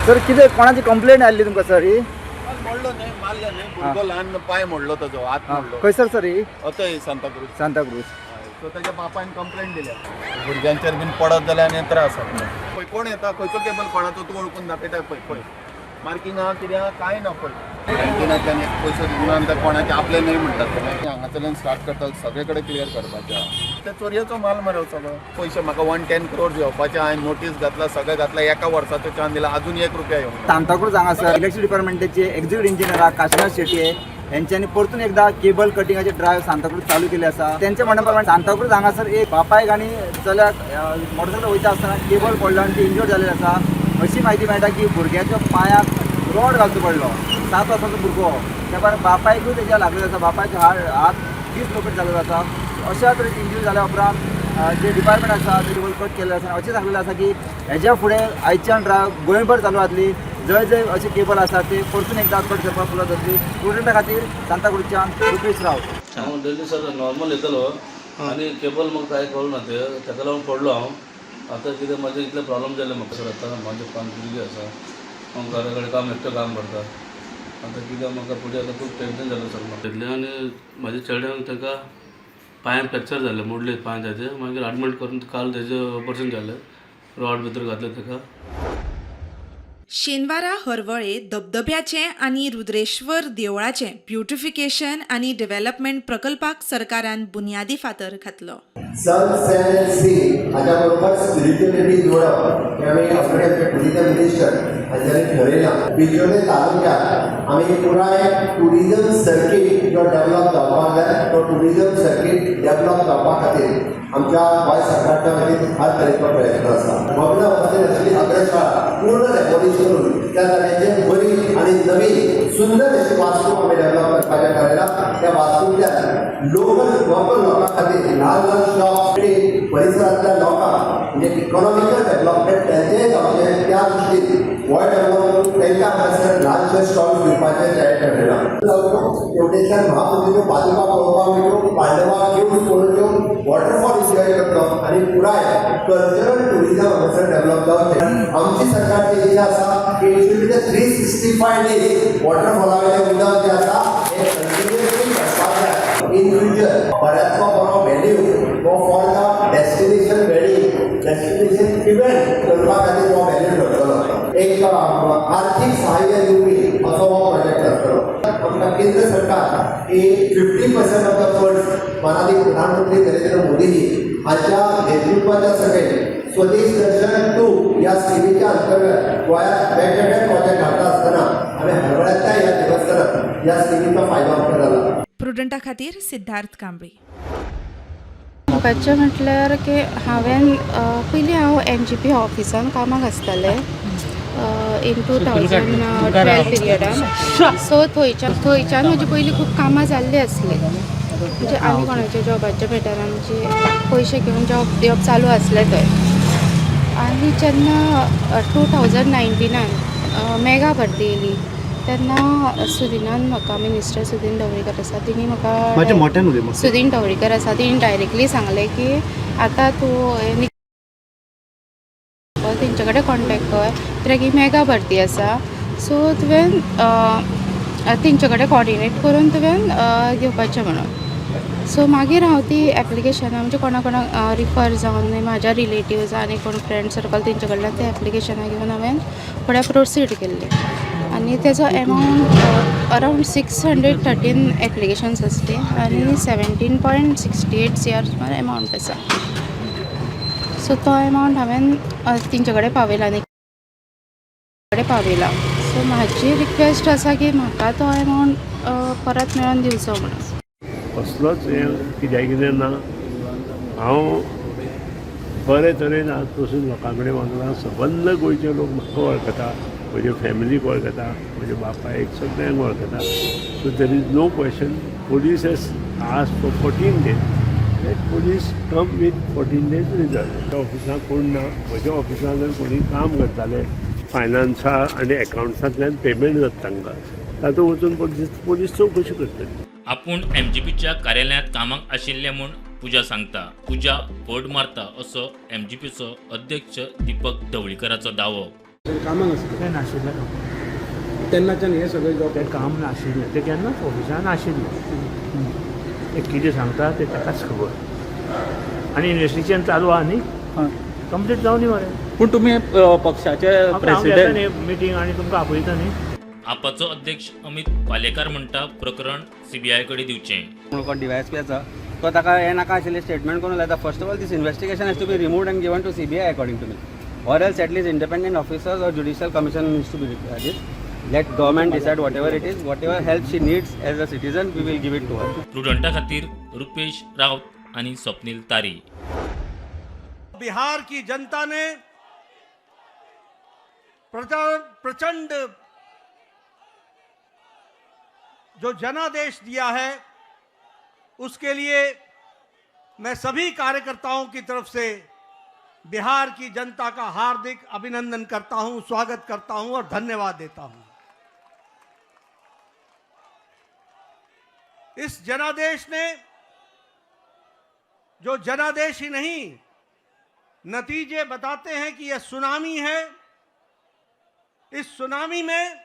Sir, कितें कोणाची complaint आयिल्ली तुमकां सर ही? मोडलो न्हय, मारलो न्हय भुरगो ल्हान, पांय मोडलो ताजो, हात मोडलो. खंयसर सर ही? अथंय सांताक्रूज. सांताक्रूज. सो ताच्या बापायन कंप्लेंट दिल्या. भुरग्यांचेर बीन पडत जाल्यार आनी त्रास जाता. पळय कोण येता, खंयचो केबल कोणाचो तूं वळखून दाखयता. पळय पळय, मार्किंग आहा, कितें आहा, कांय ना. पळय, कॅन्टिनांतल्यान एक पयसो दिवना आनी ते कोणाचे आपले न्हय म्हणटात ते. हांगासरल्यान स्टार्ट करता, सगळे कडेन क्लियर करपाचें आहा. ते चोरयेचो माल मरे सगळो. पयशे म्हाका 110 क्रोर्स येवपाचे. हांवें नोटीस घातला, सगळें घातला, एका वर्साचो चान्स दिला, अजून 1 रुपया येवंक ना. सांताक्रूज हांगासर इलेक्ट्रिक डिपार्टमेंटाचे एक्झिक्युटिव्ह इंजिनियर काशिनाथ शेट्ये यांच्यानी परतून एकदा केबल कटिंगाचे ड्रायव्ह सांताक्रूज चालू केले आसा. त्यांच्या म्हणण्या प्रमाणे सांताक्रूज हांगासर एक बापायक आनी चल्याक मोटरसायकल वयता आसतना केबल पडलो आनी ते इंजर्ड जाल्ले आसा. अशी म्हायती मेळटा की भुरग्याच्या पांयाक रॉड घालचो पडलो, 7 वर्सांचो भुरगो. त्या भायर बापायकूय तेज्या लागलेलो आसा, बापायचो हात डिसलोकेट जाल्लो आसा. अशा तरेची इंजरी जाल्या उपरांत जे डिपार्टमेंट आसा ते केबल कट केल्ले आसा. अशें सांगलेलें आसा की हेज्या फुडें आयच्यान ड्रायव्ह गोंयभर चालू जातली. जंय जंय अशे केबल आसा ते परतून एकदा कट करपाक सुरवात जातली. प्रुडंटा खातीर सांताक्रूजच्यान रुपेश रावत. हांव डेली सर नॉर्मल येतलो आनी केबल म्हाका कांय कळना ते, ताका लागून पडलो हांव. आतां कितें म्हाजें इतलें प्रॉब्लम जालें म्हाका सर. आतां म्हाजें पांच भुरगीं आसा, हांव घरा कडेन काम एकटो काम करता. आतां कितें म्हाका फुडें आतां खूब टेंशन जालें सर म्हाका. घेतलें आनी म्हाज्या चेड्यान ताका पांयान फ्रॅक्चर जालें, मोडले पांय ताजे. मागीर एडमीट करून काल तेजें ऑपरेशन जालें, रॉड भितर घातलें ताका. शेनवारा हरवळे धबधब्याचें आनी रुद्रेश्वर देवळाचें ब्युटिफिकेशन आनी डेव्हलपमेंट प्रकल्पाक सरकारान बुन्यादी फातर घातलो. सन, सॅन्ड अँड सी हाच्या बरोबर स्पिरिच्युअलिटी जोडप हें आमी ऑलरेडी आमचे टुरिजम मिनिस्टर हांच्यांनी ठरयलां. बिचोले तालुक्यात आमी पुराय टुरिजम सर्कीट जो डेव्हलप जावपाक जाय, तो टुरिजम सर्कीट डेव्हलप जावपा खातीर आमच्या गोंय सरकारच्या वतीन हर तरेचो प्रयत्न आसा. भग्न अवस्थेत आशिल्ली अग्रशाळा पूर्ण डेमोलिश करून त्या जाग्याचेर बरी आनी नवीन सुंदर अशी वास्तू आमी डेव्हलप करपाचें ठरयलां. त्या वास्तूंतल्यान लोकल लोकल लोकां खातीर ल्हान ल्हान शॉप्स, परिसरांतल्या लोकांक म्हणजे इकॉनॉमिकल डेव्हलपमेंट तेंचेय जावचें, त्या दृश्टीन गोंय डेव्हलप करून तांकां हांगासर ल्हानशे स्टॉल्स दिवपाचें जाहीर ठरयलां. तेवटेच्यान महामूर्तीच्यो पादुका पळोवपाक मेळट्यो, पांडवा केव्स पळोवच्यो, वॉटरफॉल एन्जॉय करतलो आनी पुराय कल्चरल टुरिजम हांगासर डेव्हलप जावचें. आमची सरकारची इच्छा आसा की it should be the 365 days. वॉटरफॉला वयलें उदक जें आसा हें कंटिन्युअसली पडपाक जाय. इन फ्युचर बऱ्याचो बरो व्हॅल्यू हो for the destination wedding, destination event करपा खातीर हो व्हॅल्यू ठरतलो. एक आर्थीक सहाय्य दिवपी असो हो प्रोजेक्ट आसतलो. आमकां केंद्र सरकार ही 50% ऑफ the funds मानादीक प्रधानमंत्री नरेंद्र मोदीजी हांच्या नेतृत्वाच्या सकयल स्वदेश दर्शन टू ह्या स्किमीच्या अंतर्गत गोंयांत वेगवेगळे प्रोजेक्ट घालता आसतना आमी हरवळ्यांतल्या ह्या देवस्थानात ह्या स्किमीचो फायदो आमकां जाला. प्रुडंटा खातीर सिद्धार्थ कांबळी. म्हणपाचें म्हटल्यार की हांवें पयलीं हांव एमजीपी ऑफिसान कामाक आसतालें इन 2012 पिरियडान. सो थंयच्यान म्हजी पयलीं खूब कामां जाल्लीं आसलीं. म्हणजे आनी कोणाच्या जॉबाच्या मॅटरान म्हणजे पयशे घेवन जॉब दिवप चालू आसलें थंय. आनी जेन्ना 2019नान मेगा भरती येयली तेन्ना सुदिनान म्हाका, मिनिस्टर सुदीन ढवळीकर आसा, तिणी म्हाका, मोठ्यान. सुदीन ढवळीकर आसा, तिणी डायरेक्टली सांगलें की आतां तूं तेंचे कडेन कॉन्टेक्ट कर, कित्याक ही मेगा भरती आसा, सो तुवें तेंचे कडेन कॉर्डिनेट करून तुवें घेवपाचें म्हणून. सो मागीर हांव ती एप्लिकेशनां म्हणजे कोणा कोणाक रिफर जावन, म्हाज्या रिलेटिव्ज आनी कोण फ्रेंड सर्कल, तेंचे कडल्यान ते एप्लिकेशनां घेवन हांवें फुडें प्रोसीड केल्लें. आनी तेजो amount around 613 applications आसली आनी 17.68 CR amount आसा. सो तो एमावंट हांवें तेंचे कडेन पावयला आनी कडेन पावयला. सो म्हाजी रिक्वेस्ट आसा की म्हाका तो एमावंट परत मेळोन दिवचो म्हणून. कसलोच हें कित्याक कितें ना. हांव बरे तरेन आज पसून लोकां कडेन वागना. सबंद गोंयचे लोक म्हाका वळखता, म्हजे फॅमिलीक वळखता, म्हज्या बापायक सगळ्यांक वळखता. So there is no question. Police has asked for 14 days. Let police come with 14 days result. ऑफिसांत कोण ना. म्हज्या ऑफिसांत जर कोणी काम करताले, फायनान्सा आनी एकावंट्सांतल्यान पेमेंट जाता तांकां, तातूंत वचून पोलीस पोलीस चवकशी करतली. आपूण एमजीपीच्या कार्यालयांत कामाक आशिल्ले म्हूण पुजा सांगता. पुजा फट मारता असो एमजीपीचो अध्यक्ष दीपक ढवळीकराचो दावो. कामाक आसले ते नाशिल्लें काम. तेन्नाच्यान हे सगळे जॉब तें काम नाशिल्लें, तें केन्नाच ऑफिसान आशिल्लें. ते कितें सांगता तें ताकाच खबर. आनी इन्वेस्टिगेशन चालू आहा न्ही, कंप्लीट जावनी मरे. पूण तुमी पक्षाचे प्रेसिडेंट मिटींग आनी तुमकां आपयता न्ही. आपाचो अध्यक्ष अमित पालेकार म्हणटा प्रकरण सीबीआय कडेन दिवचें. म्हणून कोण डीवायएसपी आसा तो ताका हें नाका आशिल्लें स्टेटमेंट करून लायता. First of all this investigation has to be removed and given to CBI according to me, or else at least independent officers or judicial commission needs to be this. Let government decide whatever it is, whatever help she needs as a citizen, we will give it to her. प्रुडंटा खातीर रुपेश रावत आनी स्वप्नील तारी. बिहार की जनता ने प्रचंड जो जनादेश दिया है उसके लिए मैं सभी कार्यकर्ताओं की तरफ से बिहार की जनता का हार्दिक अभिनंदन करता हूं, स्वागत करता हूं और धन्यवाद देता हूं। इस जनादेश ने, जो जनादेश ही नहीं, नतीजे बताते हैं कि यह सुनामी है। इस सुनामी में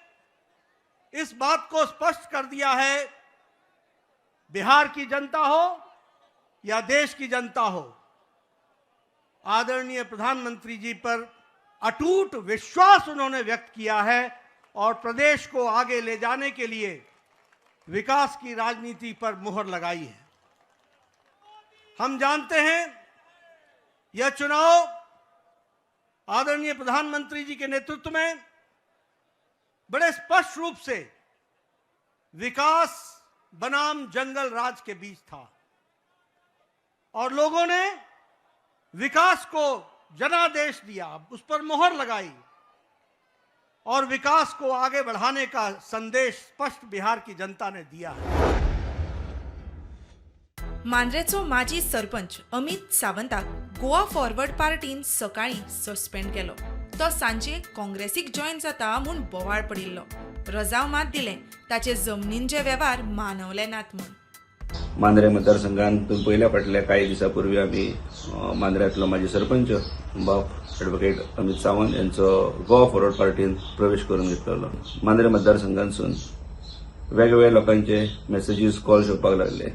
इस बात को स्पष्ट कर दिया है, बिहार की जनता हो या देश की जनता हो, आदरणीय प्रधानमंत्री जी पर अटूट विश्वास उन्होंने व्यक्त किया है और प्रदेश को आगे ले जाने के लिए विकास की राजनीति पर मुहर लगाई है। हम जानते हैं यह चुनाव आदरणीय प्रधानमंत्री जी के नेतृत्व में बड़े स्पष्ट रूप से विकास बनाम जंगल राज के बीच था और लोगों ने विकास को जनादेश दिया, उस पर मोहर लगाई और विकास को आगे बढ़ाने का संदेश स्पष्ट बिहार की जनता ने दिया है। मांद्रेचो माजी सरपंच अमित सावंताक गोवा फॉरवर्ड पार्टीन सकाळीं सस्पेंड केलो. तो सांजे काँग्रेसीक जॉयन जाता म्हूण बोवाळ पडिल्लो. रजांव मात दिलें, ताचे जमनींचे वेव्हार मानवले नात म्हूण. मांद्रे मतदारसंघात तुम्ही पयल्या फाटल्या काही दिसापूर्वी आमी मांद्र्यांतलो माजी सरपंच बाब ॲडव्होकेट अमित सावंत यांचो गोवा फॉरवर्ड पार्टीन प्रवेश करून घेतलेलो. मांद्रे मतदारसंघातसून वेगवेगळ्या लोकांचे मेसेजीस, कॉल्स येवपाक लागले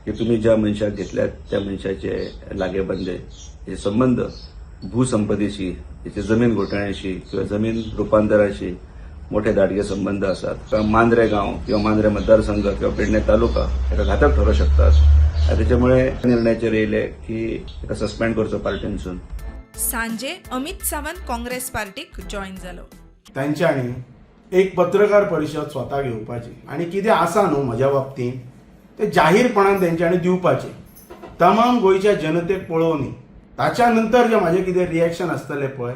की तुमी ज्या मनशाक घेतल्यात त्या मनशाचे लागे बंदे हे संबंद भूसंपतीशी, हेचे जमीन घोटाळ्याशी किंवा जमीन रुपांतराशी मोठे दाटगे संबंध आसात. मांद्रे गांव किंवा मांद्रे मतदारसंघ किंवा पेडणे तालुका हेका घातक ठरू शकतात. त्याच्यामुळे निर्णयाचेर येयले की हेका सस्पेंड करचो पार्टीनसून. सांजे अमित सावंत काँग्रेस पार्टीक जॉयन जालो. तांच्यांनी एक पत्रकार परिशद स्वता घेवपाची आनी कितें आसा न्हू म्हज्या बाबतींत तें जाहीरपणान तेंच्यांनी दिवपाचें, तमाम गोंयच्या जनतेक पळोवनी. ताच्या नंतर जें म्हाजें कितें रिएक्शन आसतलें पळय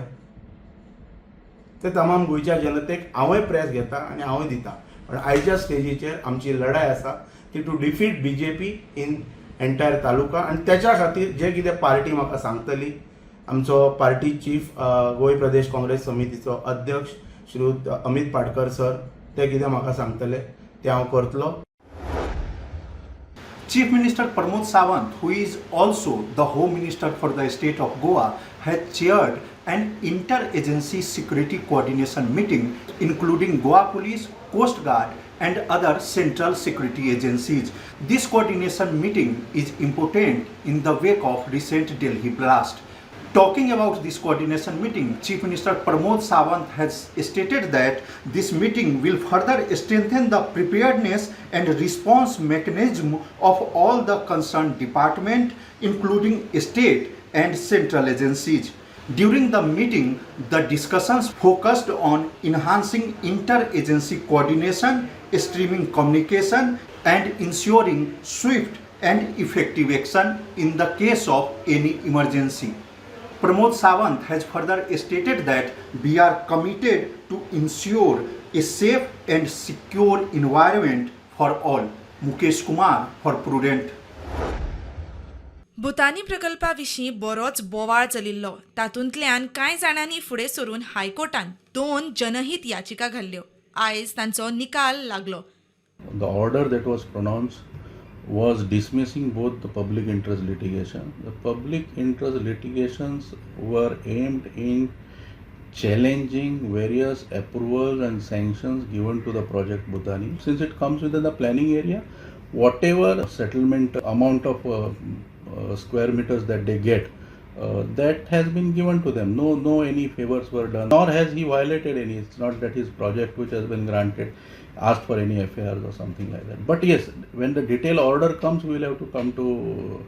तें तमाम गोंयच्या जनतेक हांवूय प्रेस घेता आनी हांवूय दिता. पण आयच्या स्टेजीचेर आमची लढाय आसा ती to defeat BJP in entire taluka आनी त्याच्या खातीर जे कितें पार्टी म्हाका सांगतली, आमचो पार्टी चीफ गोंय प्रदेश काँग्रेस समितीचो अध्यक्ष श्रीयुत अमित पाटकर सर, ते कितें म्हाका सांगतले तें हांव करतलो. Chief Minister Pramod Sawant, who is also the Home Minister for the state of Goa, has chaired an inter-agency security coordination meeting including Goa Police, Coast Guard and other central security agencies. This coordination meeting is important in the wake of recent Delhi blast. Talking about this coordination meeting, Chief Minister Pramod Sawant has stated that this meeting will further strengthen the preparedness and response mechanism of all the concerned department, including state and central agencies. During the meeting, the discussions focused on enhancing inter-agency coordination, streaming communication, and ensuring swift and effective action in the case of any emergency. Pramod Sawant has further stated that we are committed to ensure a safe and secure environment for all. Mukesh Kumar for Prudent. Bhutani प्रकल्पा विशीं बरोच बोवाळ चलिल्लो. तातूंतल्यान कांय जाणांनी फुडें सरून हायकोर्टांत दोन जनहीत याचिका घाल्ल्यो. आयज तांचो निकाल लागलो. The order that was pronounced was dismissing both the public interest litigation. The public interest litigations were aimed in challenging various approvals and sanctions given to the project Bhutani. Since it comes within the planning area, whatever settlement amount of square meters that they get, that has been given to them. No any favors were done, nor has he violated any. It's not that his project which has been granted asked for any FARs or something like that. But yes, when the detailed order comes, we will have to come to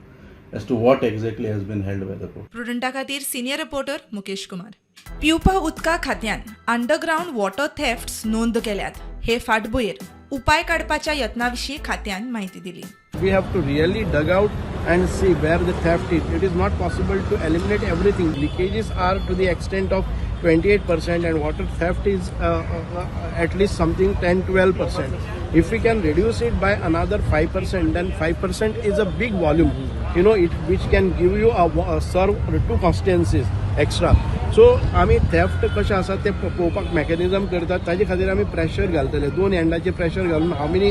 as to what exactly has been held by the court. प्रुडंटा खातीर senior reporter Mukesh Kumar. पिवपा उदका खात्यान underground water thefts नोंद केल्यात. हे फाटभुंयेर उपाय काडपाच्या यत्ना विशीं खात्यान म्हायती दिली. We have to really dug out and see where the theft is. It is not possible to eliminate everything. Leakages are to the extent of 28% and water theft is at least something 10-12%. If we can reduce it by another 5%, then 5% is a big volume, it which can give you a serve two constituencies extra. So आमी theft कशें आसा तें पळोवपाक मॅकॅनिजम करतात. ताजे खातीर आमी pressure घालतले, दोन एंडाचे प्रेशर घालून how many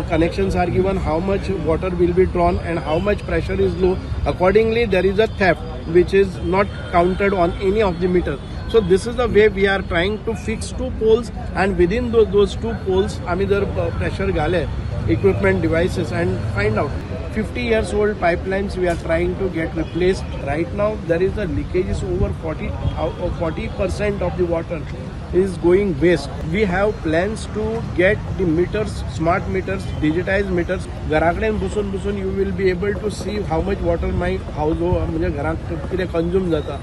connections are given, how much water will be drawn and how much pressure is low. Accordingly there is a theft which is not counted on any of the meter. So this is the way we are trying to fix two poles and within those two poles आमी जर pressure घाले equipment, devices and find out. 50 years old pipelines we are trying to get replaced. Right now there is a leakage is over 40% of the water is going waste. We have plans to get the meters, smart meters, digitized meters. घरा कडेन बसून बसून you will be able to see how much water my house, म्हणजे घरांत कितें consume जाता.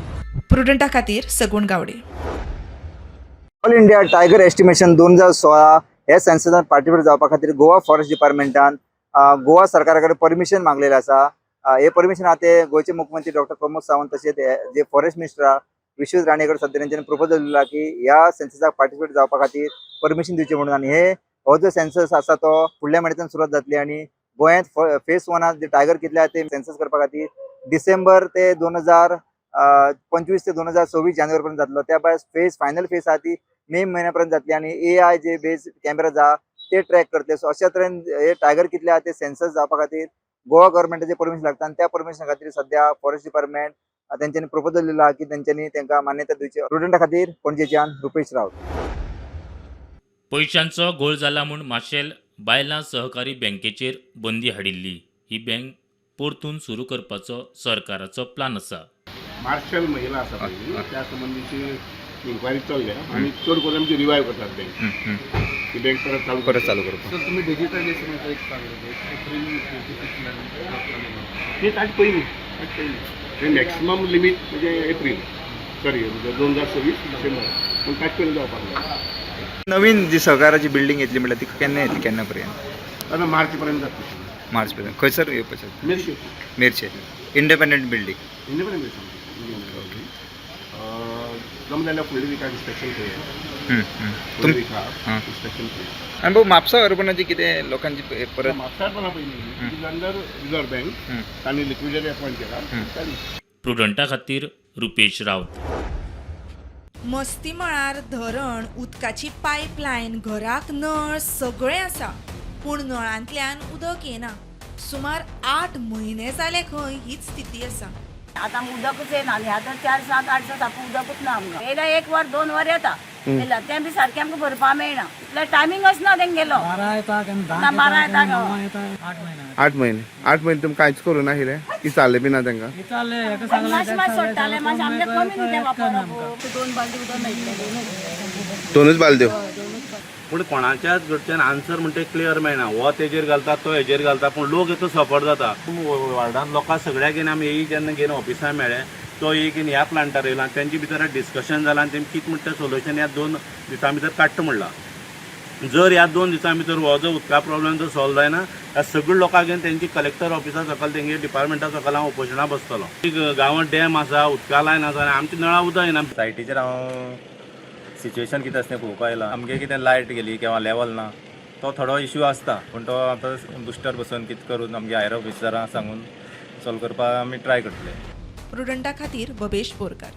प्रुडंटा खातीर Sagun Gawde. All India tiger estimation 2016 हे सेन्ससान पार्टिसिपेट जावपा खातीर गोवा फॉरेस्ट डिपार्टमेंटान गोवा सरकारा कडेन परमिशन मागलेलें आसा. हे परमिशन आहा ते गोंयचे मुख्यमंत्री डॉक्टर प्रमोद सावंत तशेंच हे जे फॉरेस्ट मिनिस्टर आहा विश्वजीत राणे कडेन सध्या तेंच्यांनी प्रपोजल दिला की ह्या सेन्ससाक पार्टिसिपेट जावपा खातीर परमिशन दिवचें म्हणून. आनी हे हो जो सेन्सस आसा तो फुडल्या म्हयन्याच्यान सुरवात जातली आनी गोंयांत फेज वनात जे टायगर कितले आहा ते सेन्सस करपा खातीर डिसेंबर ते 2025 ते 2026 जानेवारी पर्यंत जातलो. त्या भायर फेज फायनल फेज आहा ती मे म्हयन्या पर्यंत जातली आनी एआय जे बेज कॅमेराज आहा ते ट्रॅक करतले. सो अशा तरेन हे टायगर कितले आहा ते सेन्सस जावपा खातीर गोवा गव्हर्मेंटाचे परमिशन लागता आनी त्या परमिशना खातीर सध्या फॉरेस्ट डिपार्टमेंट तेंच्यांनी प्रपोजल दिला की तेंच्यांनी तांकां मान्यता दिवची. प्रुडंटा खातीर पणजेच्यान रुपेश रावत. पयशांचो घोळ जाला म्हूण माशेल बायलां सहकारी बँकेचेर बंदी हाडिल्ली. ही बँक परतून सुरू करपाचो सरकाराचो प्लान आसा. मार्शल महिला आसा पळय, त्या संबंदीची इन्क्वायरी चल्ल्या आनी चड करून आमची रिवायव करतात बँक, ती बँक परत चालू. परत चालू करपाक. सर, तुमी डिजिटलायझेशनाचो एक सांगले, एप्रील 26. ते ताजे पयलीं मॅक्सिमम लिमीट म्हणजे एप्रील, सॉरी, 2026 डिसेंबर, पूण ताजे पयलीं जावपाक जाय. नवीन जी सहकाराची बिल्डिंग येतली म्हटल्यार ती केन्ना येतली, केन्ना पर्यंत? आतां मार्च पर्यंत जातली. मार्च पर्यंत. खंयसर येवपाचें? मिरचे. मिरचे इंडिपेंडंट बिल्डिंग. इंडिपेंडंट. जमलें जाल्यार फुडल्या विकाक इन्स्पेक्शन करूया. फुडल्या विकाक इन्स्पेक्शन करूया. आनी भाऊ, म्हापसा अर्बनाची कितें लोकांची परत म्हापसा पण पयलीं it is under Reserve Bank. तांणी लिक्विडेटर अपॉयंट केला तांणी. प्रुडंटा खातीर रुपेश रावत. मस्ती मळार धरण, उदकाची पायपलायन, घराक नळ सगळें आसा, पूण नळांतल्यान उदक येना. सुमार 8 म्हयने जाले खंय हीच स्थिती आसा. आतां आमकां उदकूच येना आनी आतां चार 7-8 दीस सारकें उदकूच ना आमकां. येयल्या एक वर 2 वर येता, येयल्या तें बी सारकें आमकां भरपा मेळना. इतलें टायमिंगच ना तेंगेलो ना, 12 येता. 8 म्हयने, 8 म्हयने तुमी कांयच करूं नाशिल्लें? विचारलें बी ना तांकां? मातशें मातशें सोडटाले, मातशें आमचें कमी न्ही तें वापरप. दोन बालदी उदक मेळटलें, दोनूच. दोनूच बालद्यो. पूण कोणाच्याच कडच्यान आन्सर म्हणटे क्लियर मेळना. हो तेजेर घालता, तो हेजेर घालता, पूण लोक हितून सफर जाता. वार्डान लोकां सगळ्याक घेवन आमी एई जेन्ना घेवन ऑफिसान मेळ्ळे, तो एक येवन ह्या प्लांटार येयला आनी तेंचे भितर डिस्कशन जालां आनी तेमी कितें म्हणटा सोल्युशन ह्या 2 दिसां भितर काडटा म्हणलां. जर ह्या 2 दिसां भितर हो जो उदका प्रॉब्लेम जर सॉल्व जायना, ह्या सगळ्या लोकांक घेवन तेंची कलेक्टर ऑफिसा सकयल, तेंगे डिपार्टमेंटा सकयल हांव उपोशणा बसतलो. गांवांत डॅम आसा, उदका लायन आसा आनी आमच्या नळा उदक येना. सायटीचेर हांव सिच्युएशन कितें आसा तें पळोवपाक आयलां. आमगे कितें लायट गेली किंवा लेवल ना, तो थोडो इश्यू आसता, पूण तो आतां बुस्टर बसोवन कितें करून आमगे हायर ऑफिसरां सांगून सॉल्व करपाक आमी ट्राय करतले. प्रुडंटा खातीर बबेश बोरकार.